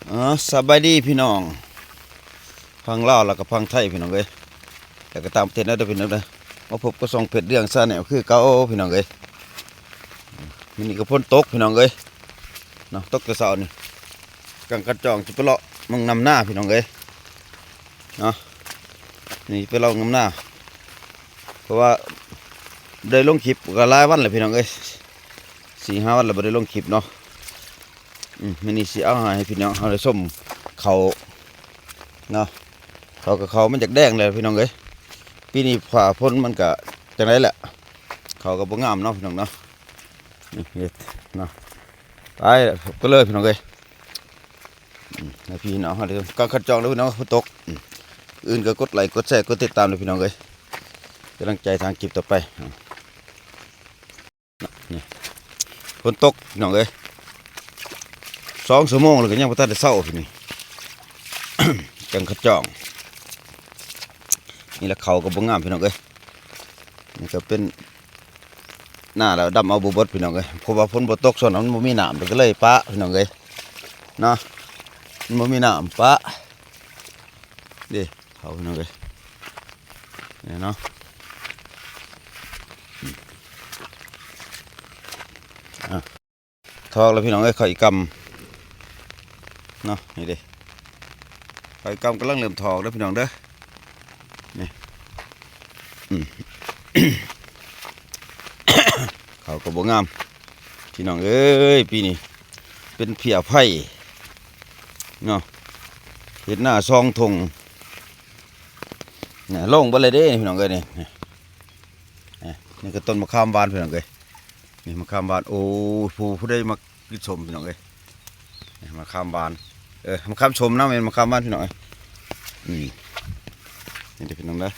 ເອີ ສະບາຍດີພີ່ນ້ອງ ຝັ່ງລາວ ແລ້ວກໍຝັ່ງໄທພີ່ນ້ອງເອີຍ ແລ້ວກໍຕ່າງປະເທດນຳເດີພີ່ນ້ອງເດີ. ມາພົບກັບຊ່ອງເພັດເລື່ອງຊາແນລຄືເກົ່າພີ່ນ້ອງເອີຍ. ມື້ນີ້ກໍຝົນຕົກພີ່ນ້ອງເອີຍເນາະ ຕົກແຕ່ເຊົ້ານີ້. ກາງຄັນຈອງຊິໄປເລາະເບິ່ງນຳນາພີ່ນ້ອງເອີຍເນາະ ນີ້ໄປເລາະເບິ່ງນຳນາ ເພາະວ່າບໍ່ໄດ້ລົງຄລິບກໍຫຼາຍວັນແລ້ວພີ່ນ້ອງເອີຍ ສີ່ຫ້າວັນແລ້ວບໍ່ໄດ້ລົງຄລິບເນາະ. ອືມ ມື້ນີ້ຊິເອົາໃຫ້ພີ່ນ້ອງເຮົາໄດ້ຊົມເຂົ້າເນາະ. ເຂົ້າກໍເຂົ້າມັນຢາກແດງແລ້ວພີ່ນ້ອງເອີຍ ປີນີ້ຟ້າຝົນມັນກໍຈັ່ງໃດແຫຼະ ເຂົ້າກໍບໍ່ງາມເນາະພີ່ນ້ອງເນາະ. ນີ້ເຮັດເນາະ ໄປກັນເລີຍພີ່ນ້ອງເອີຍ. ອືມ ໃຫ້ພີ່ນ້ອງເຮົາໄດ້ ກາງຄັນຈອງເດີພີ່ນ້ອງ ຝົນຕົກ. ອືມ ອື່ນກໍກົດໄລກົດແຊກົດຕິດຕາມເດີພີ່ນ້ອງເອີຍ ກຳລັງໃຈທາງຄລິບຕໍ່ໄປ. ນີ້ ຝົນຕົກພີ່ນ້ອງເອີຍ ສອງຊົ່ວໂມງແລ້ວກໍຍັງບໍ່ທັນໄດ້ເຊົາພີ່ນ້ອງ ກາງຄັນຈອງ. ນີ້ລະ ເຂົ້າກໍບໍ່ງາມພີ່ນ້ອງເອີຍ ນີ້ກໍເປັນນາແລ້ວ ດຳເອົາບໍ່ເບິດພີ່ນ້ອງເອີຍ ເພາະວ່າຝົນບໍ່ຕົກ ຊ່ວງນັ້ນມັນບໍ່ມີນ້ຳ ກໍເລີຍປະພີ່ນ້ອງເອີຍເນາະ ມັນບໍ່ມີນ້ຳປະເດ້. ເຂົ້າພີ່ນ້ອງເອີຍ ນີ້ເນາະ ອືມ ອ່ະ ຖອກແລ້ວພີ່ນ້ອງເອີຍ ເຂົ້າອີກຳເນາະ ນີ້ເດ້ ເຂົ້າອີກຳກຳລັງເລີ່ມຖອກເດີພີ່ນ້ອງເດີ ນີ້ ອືມ ເຂົ້າກໍບໍ່ງາມພີ່ນ້ອງເອີຍ ປີນີ້ເປັນເພຍໄຟເນາະ ເຮັດນາສອງທົ່ງ ນີ້ ລົງເບິດເລີຍເດ້ພີ່ນ້ອງເອີຍ ນີ້ ນີ້ ນີ້ກໍຕົ້ນມະຂາມຫວານພີ່ນ້ອງເອີຍ ນີ້ມະຂາມຫວານ. ໂອ້ ຜູ້ ຜູ້ໃດມັກກິນສົ້ມພີ່ນ້ອງເອີຍ ນີ້ມະຂາມຫວານ ເອີ ມະຂາມສົ້ມນະ ແມ່ນມະຂາມຫວານພີ່ນ້ອງເອີຍ. ອືມ ນີ້ເດີພີ່ນ້ອງເດີ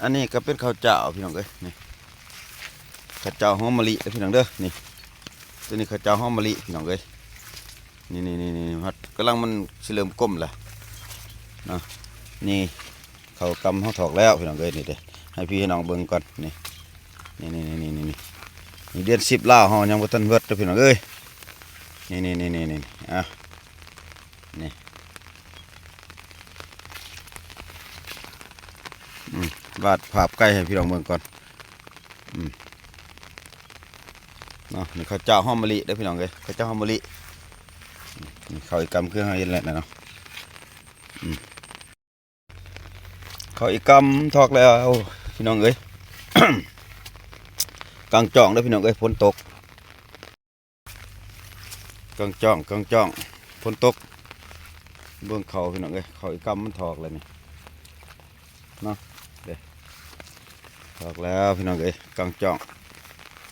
ອັນນີ້ກໍເປັນເຂົ້າຈ້າວພີ່ນ້ອງເອີຍ ນີ້ ເຂົ້າຈ້າວຫອມມະລິເດີພີ່ນ້ອງເດີ ນີ້ ຕົວນີ້ເຂົ້າຈ້າວຫອມມະລິພີ່ນ້ອງເອີຍ. ນີ້ໆໆໆ ຮອດກຳລັງມັນຊິເລີ່ມກົມແລ້ວເນາະ ນີ້ ເຂົ້າກຳເຮົາຖອກແລ້ວພີ່ນ້ອງເອີຍ ນີ້ເດ້ ໃຫ້ພີ່ໃຫ້ນ້ອງເບິ່ງກ່ອນ ນີ້ ນີ້ໆໆໆ ນີ້ເດືອນສິບລາວເຮົາຍັງບໍ່ທັນເບິດເດີພີ່ນ້ອງເອີຍ ນີ້ໆໆໆ ອ່ະ ນີ້ ອືມ ວາດພາບໄກໃຫ້ພີ່ນ້ອງເບິ່ງກ່ອນ ອືມ ເນາະ ນີ້ເຂົ້າຈ້າວຫອມມະລິເດີພີ່ນ້ອງເອີຍ ເຂົ້າຈ້າວຫອມມະລິ ນີ້ເຂົ້າອີກຳຄືເຮົາເຫັນແລ້ວນະເນາະ ອືມ ເຂົ້າອີກຳຖອກແລ້ວພີ່ນ້ອງເອີຍ ກາງຈອງເດີພີ່ນ້ອງເອີຍ ຝົນຕົກ ກາງຈອງ ກາງຈອງ ຝົນຕົກ ເບິ່ງເຂົ້າພີ່ນ້ອງເອີຍ ເຂົ້າອີກຳມັນຖອກແລ້ວນີ້ ເນາະ ເດ້ ອອກແລ້ວພີ່ນ້ອງເອີຍ ກາງຈອງ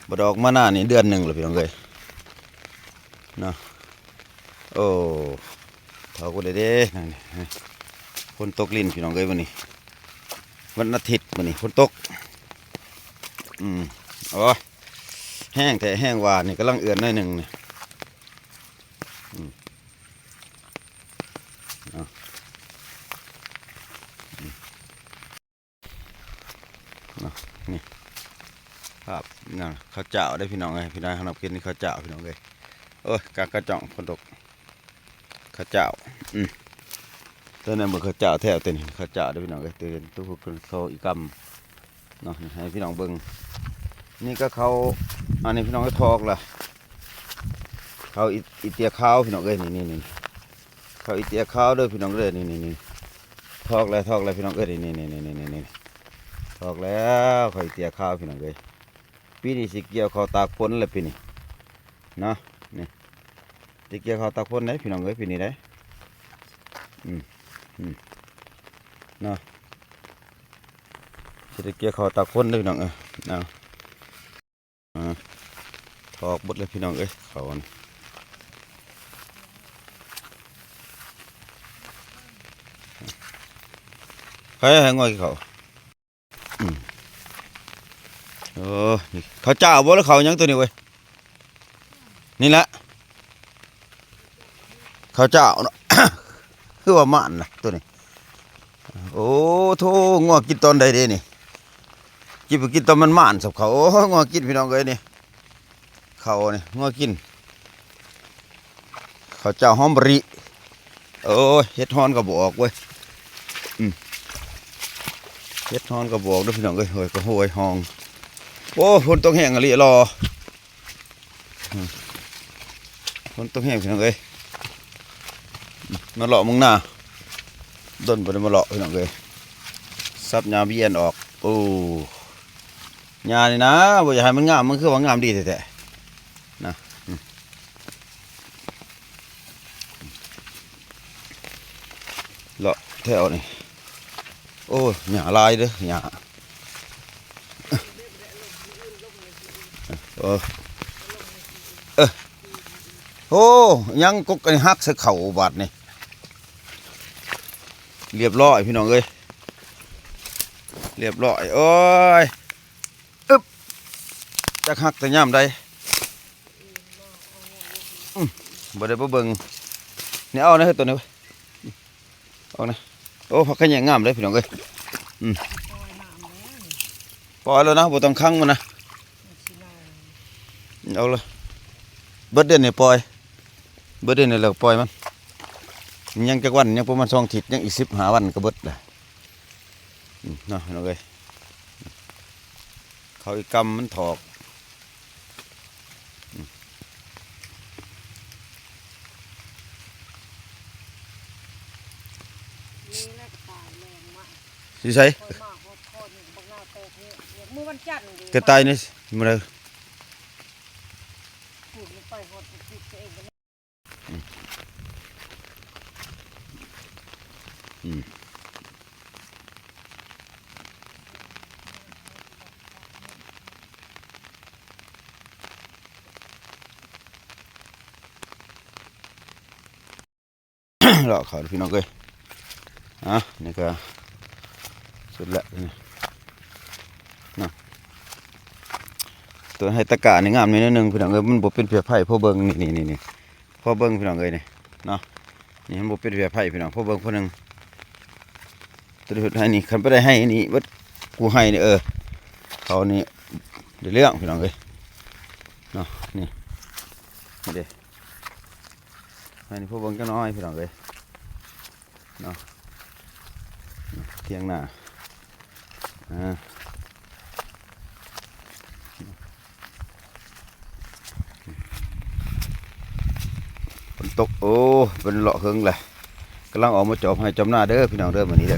ບໍ່ໄດ້ອອກມານານນີ້ເດືອນໜຶ່ງແລ້ວພີ່ນ້ອງເອີຍ ເນາະ. ໂອ້ ເຂົ້າກໍໄດ້ເດ້ ນັ້ນ ຝົນຕົກລິນພີ່ນ້ອງເອີຍ ມື້ນີ້ວັນອາທິດ ມື້ນີ້ຝົນຕົກ ອືມ ໂອ້ຍ ແຮງແທ້ແຮງວ່າ ນີ້ກຳລັງເອື້ອນໜ້ອຍໜຶ່ງນີ້ ອືມ ເນາະ ເນາະ ນີ້ ພາບນັ້ນ ເຂົ້າຈ້າວເດ້ພີ່ນ້ອງເອີຍ ພີ່ນ້ອງເຮົານຳກິນເຂົ້າຈ້າວພີ່ນ້ອງເອີຍ ໂອ້ຍ ກາງກະຈ່ອງຝົນຕົກ ເຂົ້າຈ້າວ ອືມ ຕົວນັ້ນບໍ່ເຂົ້າຈ້າວແທ້ ຕົວນີ້ເຂົ້າຈ້າວເດ້ພີ່ນ້ອງເອີຍ ຕົວ ຕົວເຂົາອີກຳ ເນາະ ໃຫ້ພີ່ນ້ອງເບິ່ງ ນີ້ກໍເຂົ້າ ອັນນີ້ພີ່ນ້ອງກໍຖອກລະ ເຂົ້າອີ ອີເຕຍຂາວພີ່ນ້ອງເອີຍ ນີ້ ນີ້ ນີ້ ເຂົ້າອີເຕຍຂາວເດີພີ່ນ້ອງເດີ ນີ້ ນີ້ ນີ້ ຖອກແລ້ວ ຖອກແລ້ວພີ່ນ້ອງເອີຍ ນີ້ ນີ້ ນີ້ ຖອກແລ້ວ ເຂົ້າອີເຕຍຂາວພີ່ນ້ອງເອີຍ ປີນີ້ຊິກ່ຽວເຂົ້າຕາກຝົນແລ້ວປີນີ້ ເນາະ ນີ້ ຊິກ່ຽວເຂົ້າຕາກຝົນເດ້ພີ່ນ້ອງເອີຍ ປີນີ້ເດ້ ອືມ ອືມ ເນາະ ຊິໄດ້ກ່ຽວເຂົ້າຕາກຝົນເດ້ພີ່ນ້ອງເອີຍ ເອົາ ອ່າ ຖອກເບິດເລີຍພີ່ນ້ອງເອີຍ ເຂົ້າອັນ ໃຜໃຫ້ງອຍເຂົ້າ ອືມ ເອີ ນີ້ເຂົ້າຈ້າວບໍ່ ຫຼືເຂົ້າຫຍັງຕົວນີ້ເວີຍ ນີ້ແຫຼະ ເຂົ້າຈ້າວເນາະ ຄືວ່າໝານນະຕົວນີ້ ໂອ້ໂທ້ ງົວກິນຕອນໃດເດນີ້ ກິນໄປກິນຕອນມັນໝານສັບເຂົ້າ ໂອ້ ງົວກິນພີ່ນ້ອງເອີຍນີ້ ເຂົ້ານີ້ ງົວກິນ ເ ເຂົ້າເຈົ້າຫອມມະລິ. ໂອ້ຍ ເຫັດຮອນກໍບໍ່ອອກເວີຍ. ອືມ ເຫັດຮອນກໍບໍ່ອອກເດີ້ພີ່ນ້ອງເອີຍ. ໂອ້ຍ ກໍໂຫຍຮອງ. ໂອ້ ຝົນຕົກແຮງອີ່ຫຼີຫຼໍ. ອືມ ຝົນຕົກແຮງພີ່ນ້ອງເອີຍ. ມາເລາະເມືອງນາ ດົນບໍ່ໄດ້ມາເລາະພີ່ນ້ອງເອີຍ. ສັບຫຍ້າບີແອນອອກ. ໂອ້ ຫຍ້ານີ້ນະ ບໍ່ຢາກໃຫ້ມັນງາມ ມັນຄືວ່າງາມດີແທ້ໆນະ. ອືມ ເລາະແຖວນີ້. ໂອ້ ຫຍ້າຫຼາຍເດີ້ ຫຍ້າ. ເອີ ເອີ ໂອ້ ຫຍັງກົກອັນນີ້ຫັກໃສ່ເຂົ້າບາດນີ້. ລຽບຮ້ອຍພີ່ນ້ອງເອີຍ ລຽບຮ້ອຍ. ໂອ້ຍ ອຶບ ຈັກຫັກແຕ່ຍາມໃດ. ອືມ ບໍ່ໄດ້ໄປເບິ່ງ. ນີ້ ເອົານະ ເຮັດຕົວນີ້ເວີຍ. ອອກນະ. ໂອ້ ຜັກຂະແຍງງາມເດ້ພີ່ນ້ອງເອີຍ. ອືມ ປ່ອຍແລ້ວນະ ບໍ່ຕ້ອງຂັງມັນນະ. ເອົາລະ ເບິດເດືອນນີ້ປ່ອຍ ເບິດເດືອນນີ້ແລ້ວປ່ອຍມັນ. ຍັງຈັກວັນ ຍັງປະມານສອງອາທິດ ຍັງອີກສິບຫ້າວັນກໍເບິດລະ. ອືມ ເນາະພີ່ນ້ອງເອີຍ ເຂົ້າອີກກຳມັນຖອກ. ຢູ່ໃສ? ກະຕ່າຍນີ້ມື້ໃດ? ອືມ ອືມ. ເລາະເຂົ້າພີ່ນ້ອງເອີຍ. ອ່ະ ນີ້ກະສຸດແລ້ວນີ້ເນາະ. ຕົວໄຮ່ຕະການີ້ງາມໜ້ອຍໜຶ່ງພີ່ນ້ອງເອີຍ ມັນບໍ່ເປັນເຜຍໄຟ. ພໍເບິ່ງນີ້ ນີ້ ນີ້ ພໍເບິ່ງພີ່ນ້ອງເອີຍນີ້ເນາະ. ນີ້ມັນບໍ່ເປັນເຜຍໄຟພີ່ນ້ອງ ພໍເບິ່ງພໍໜຶ່ງ. ຕົວນີ້ເຮັດໄຮ່ນີ້ ຄັນໄປໄດ້ໄຮ່ນີ້ເບິດ ກູ່ໄຮ່ນີ້ ເອີ ເຂົານີ້ໄດ້ເລື່ອງພີ່ນ້ອງເອີຍເນາະ. ນີ້ ນີ້ເດ້ ໄຮ່ນີ້ພໍເບິ່ງຈັກໜ້ອຍພີ່ນ້ອງເອີຍເນາະ. ຖຽງນາ ອ່າ ຝົນຕົກ ໂອ້ ເປັນເລາະເຫິງແຫຼະ. ກຳລັງອອກມາຈອມໄຮ່ຈອມນາເດີພີ່ນ້ອງເດີ ມື້ນີ້ເດີ.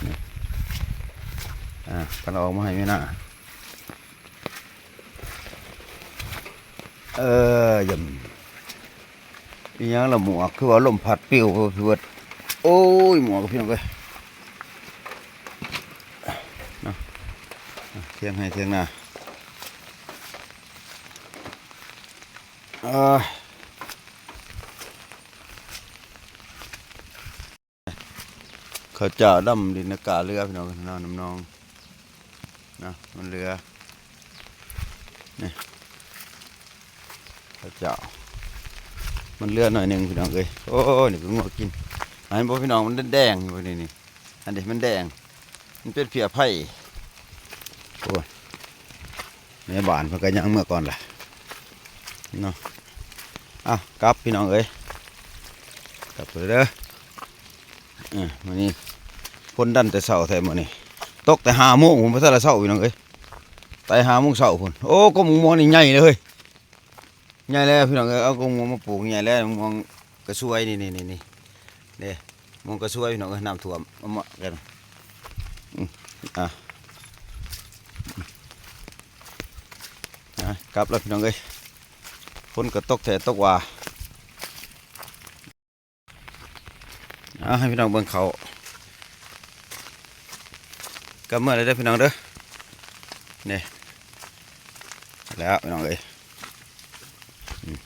ນີ້ ອ່າ ກຳລັງອອກມາໄຮ່ມານາ. ເອີ ຢຳ ອີຫຍັງລະໝວກ ຄືວ່າລົມພັດປິວເບີດ. ໂອ້ຍ ໝວກພີ່ນ້ອງເອີຍເນາະ. ຖຽງໄຮ່ຖຽງນາ ເອີ ເຂົ້າເຈົ້າດຳດິນນາກາເຫຼືອພີ່ນ້ອງເອີຍ ນ້ຳນອງນະ ມັນເຫຼືອ ນີ້ ເຂົ້າເຈົ້າມັນເຫຼືອໜ້ອຍໜຶ່ງພີ່ນ້ອງເອີຍ. ໂອ້ຍ ນີ້ກໍງົວກິນ ເຫັນບໍ່ພີ່ນ້ອງ ມັນແດງໆຢູ່ນີ້ ນີ້ ອັນນີ້ມັນແດງ ມັນເປັນເພຍໄຟ. ໂອ້ຍ ແມ່ບ້ານເພິ່ນກໍຍ່າງເມືອກ່ອນລະເນາະ. ເອົ້າ ກັບພີ່ນ້ອງເອີຍ ກັບເດີ. ເອີ ມື້ນີ້ຝົນດັນແຕ່ເຊົ້າແທ້ມື້ນີ້ ຕົກແຕ່ຫ້າໂມງພຸ້ນ ບໍ່ທັນລະເຊົ້າພີ່ນ້ອງເອີຍ ແຕ່ຫ້າໂມງເຊົ້າພຸ້ນ. ໂອ້ ກົກໝາກມ່ວງນີ້ໃຫຍ່ເລີຍ ໃຫຍ່ແລ້ວພີ່ນ້ອງເອີຍ. ເອົາກົກໝາກມ່ວງມາປູກ ໃຫຍ່ແລ້ວ ໝາກມ່ວງກະຊວຍນີ້ ນີ້ ນີ້ ນີ້ ເດ້ ໝາກມ່ວງກະຊວຍພີ່ນ້ອງເອີຍ ນ້ຳຖ້ວມ ເອົາມາກັນ. ອືມ ອ່ະ ອ່ະ ກັບແລ້ວພີ່ນ້ອງເອີຍ ຝົນກໍຕົກແທ້ຕົກວ່າ. ອ່າ ໃຫ້ພີ່ນ້ອງເບິ່ງເຂົ້າກັບເມືອແລ້ວເດີພີ່ນ້ອງເດີ. ນີ້ ແລ້ວພີ່ນ້ອງເອີຍ ອືມ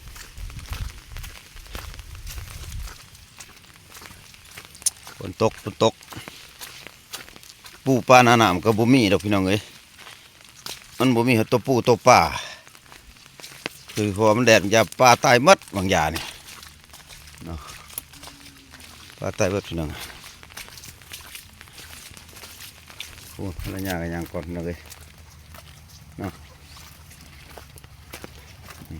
ຝົນຕົກ ຝົນຕົກ ປູປາໜ້ານ້ຳກໍບໍ່ມີດອກພີ່ນ້ອງເອີຍ. ມັນບໍ່ມີຮອດຕົວປູຕົວປາ ຄືເພາະວ່າມັນແດດ ບາງຢ່າງປາຕາຍໝົດ ບາງຢ່າງນີ້ເນາະ ປາຕາຍໝົດພີ່ນ້ອງ. ໂອ້ ພັນລະຍາກໍຍ່າງກ່ອນພີ່ນ້ອງເອີຍເນາະ. ອືມ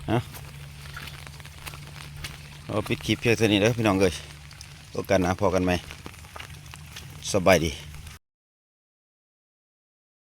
ເອົ້າ ເອົາ ປິດຄລິບພຽງເທົ່ານີ້ເດີພີ່ນ້ອງເອີຍ. ໂອກາດໜ້າພໍ້ກັນໃໝ່. ສະບາຍດີ.